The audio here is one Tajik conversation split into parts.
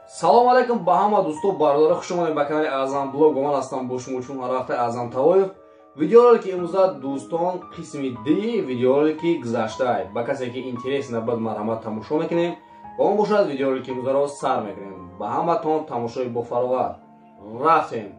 Салом алейкум ба ҳама дӯсто, бародаро, хуш омадед ба канали Аъзам Блог. Бо ман ҳастам бо шумо чун ҳар вақта Аъзам Тавоев. Видеоролики имрӯза дӯстон қисми ди видеоролики гузаштаай. Ба касе ки интерес набад марҳамат тамошо мекунем. Ба он бошад видеоролики имрӯзаро сар мекунем. Ба ҳаматон тамошои бофароғат. Рафтем.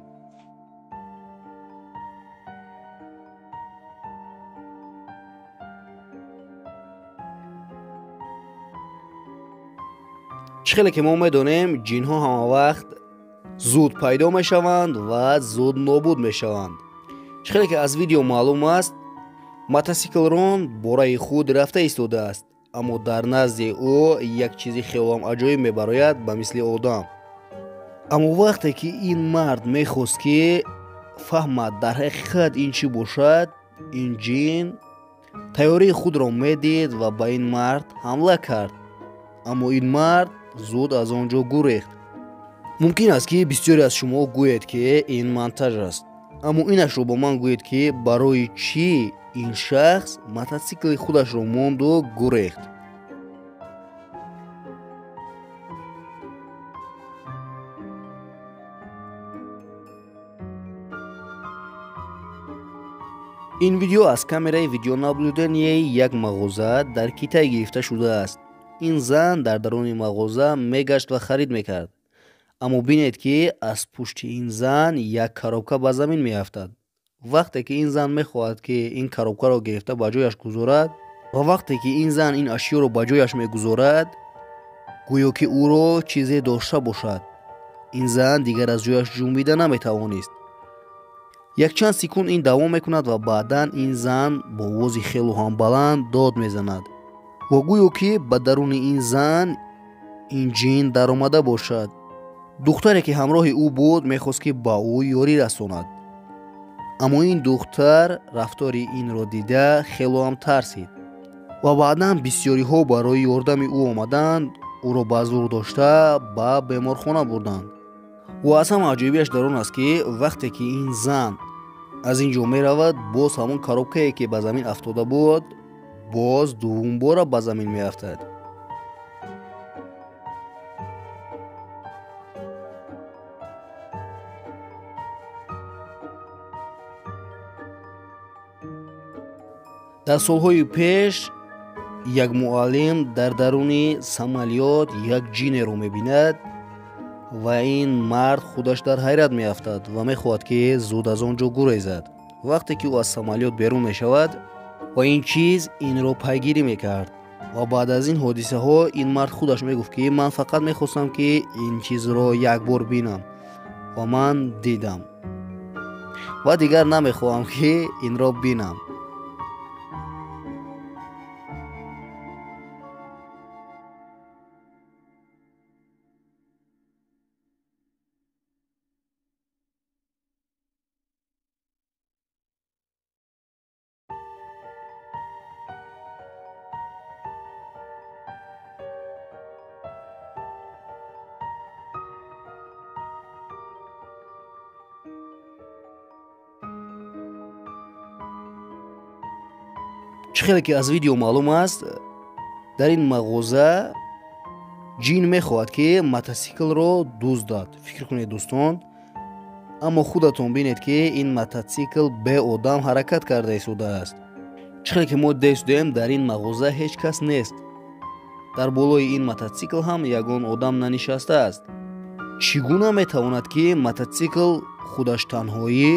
Чӣ хеле ки мо медонем, ҷинҳо ҳама вақт зуд пайдо мешаванд ва зуд нобуд мешаванд. Чӣ хеле ки аз видео маълум аст, мотосиклрон бораи худ рафта истодааст, аммо дар назди ӯ як чизи хелоам аҷоиб мебарояд ба мисли одам. Аммо вақте ки ин мард мехост ки фаҳмад дар ҳақиқат ин чӣ бошад, ин ҷин тайёрии худро медид ва ба ин мард ҳамла кард. Аммо ин мард зуд аз он ҷо гурехт. Мумкин аст ки бисёре аз шумо гӯед ки ин монтаж аст, аммо инашро бо ман гӯед ки барои чӣ ин шахс мотосикли худашро монду гурехт. Ин видео аз камераи видеонаблюденияи як мағоза дар Китай гирифта шудааст. Ин зан дар даруни мағоза мегашт ва харид мекард. Аммо бинед ки аз пушти ин зан як коробка ба замин меафтад. Вақте ки ин зан мехоҳад ки ин коробкаро гирифта ба ҷояш гузорад ва вақте ки ин зан ин ашёро ба ҷояш мегузорад, гӯё ки ӯро чизе дошта бошад. Ин зан дигар аз ҷояш ҷунбида наметавонист. Якчанд секунд ин давом мекунад ва баъдан ин зан бо овози хело ҳам баланд дод мезанад ва гӯё ки ба даруни ин зан ин ҷин даромада бошад. Духтаре ки ҳамроҳи ӯ буд мехост ки ба ӯ ёрӣ расонад, аммо ин духтар рафтори инро дида хело ҳам тарсид ва баъдан бисёриҳо барои ёрдами ӯ омаданд, ӯро ба зур дошта ба беморхона бурданд. Ва аз ҳама аҷоибиаш дар он аст ки вақте ки ин зан аз ин ҷо меравад, боз ҳамон коробкае ки ба замин афтода буд боз дуввумбора ба замин меафтад. Дар солҳои пеш як муаллим дар даруни самолёт як ҷинеро мебинад ва ин мард худаш дар ҳайрат меафтад ва мехоҳад ки зуд аз он ҷо гурезад. Вақте ки ӯ аз самолёт берун мешавад ва ин чиз инро пайгирӣ мекард ва баъд аз ин ҳодисаҳо ин мард худаш мегуфт ки ман фақат мехостам ки ин чизро як бор бинам ва ман дидам ва дигар намехоҳам ки инро бинам. Чӣ хеле ки аз видео маълум аст, дар ин мағоза ҷин мехоҳад ки мотосиклро дуздад. Фикр кунед дӯстон, аммо худатон бинед ки ин мотосикл беодам ҳаракат карда истодааст. Чӣ хеле ки мо дестдем, дар ин мағоза ҳеҷ кас нест. Дар болои ин мотосикл ҳам ягон одам нанишастааст. Чӣ гуна метавонад ки мотосикл худаш танҳоӣ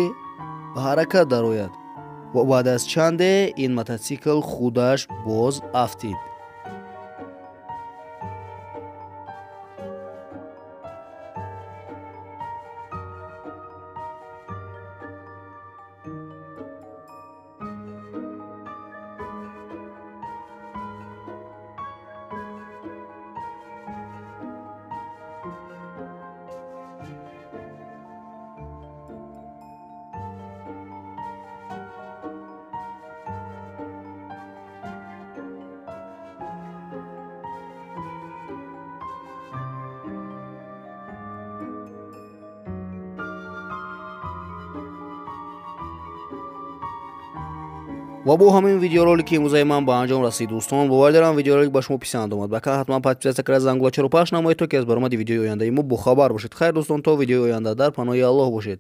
ба ҳаракат дарояд? Ва баъд аз чанде ин мотосикл худаш боз афтид. Ва бо ҳамин видеоролики имрӯзаи ман ба анҷом расид, дӯстон. Бовар дорам, видеоролик ба шумо писанд омад. Ба канал ҳатман подписаться карда, зангулачаро пахш намоед, то ки аз баромади видеои ояндаи мо бохабар бошед. Хайр, дӯстон, то видеои оянда дар паноҳи Аллоҳ бошед.